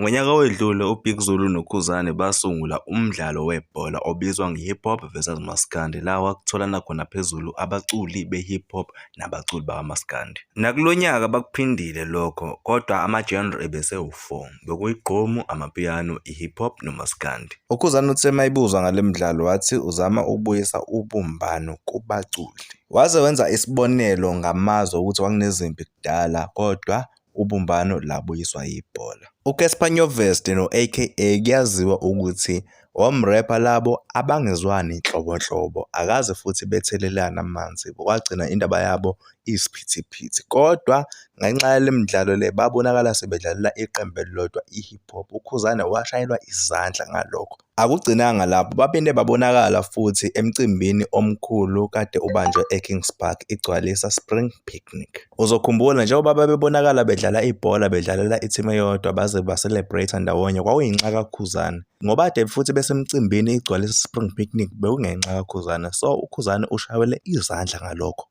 Ngonyaka owedlule uBig Zulu noKhuzani basungula umdlalo webhola obizwa ngeHip Hop vs Maskandi la kwakutholana khona phezulu abaculi be-hip hop nabaculi bakamaskandi. Nakulo nyaka bakuphindile lokho kodwa ama-genre ebesewu-4, bekuyigqomu, amapiano, i-hip hop nomaskandi. UKhuzani uthe uma ebuzwa ngale midlalo wathi uzama ukubuyisa ubumbano kubaculi. Waze wenza isibonelo ngamazwe ukuthi kwakunezimpi kudala kodwa ubumbano labuyiswa yibhola. UCassper Nyovest no-AKA kuyaziwa ukuthi omrepha labo abangezwani nhlobo nhlobo, akaze futhi bethelelane amanzi, kwagcina indaba yabo iyisiphithiphithi. Kodwa ngenxa yale midlalo le babonakala sebedlalela iqembu elilodwa i-hip hop. UKhuzani washayelwa izandla ngalokho. Akugcinanga lapho, baphinde babonakala futhi emcimbini omkhulu kade ubanjwe eKings Park, iGcwalisa Spring Picnic. Uzokhumbula njengoba babebonakala bedlala ibhola bedlalela i-team eyodwa baze ba-celebrate ndawonye kwakuyinxa kaKhuzani. Ngoba kade futhi besemcimbini iGcwalisa Spring Picnic bekungenxa kaKhuzani, so uKhuzani ushayelwe izandla ngalokho.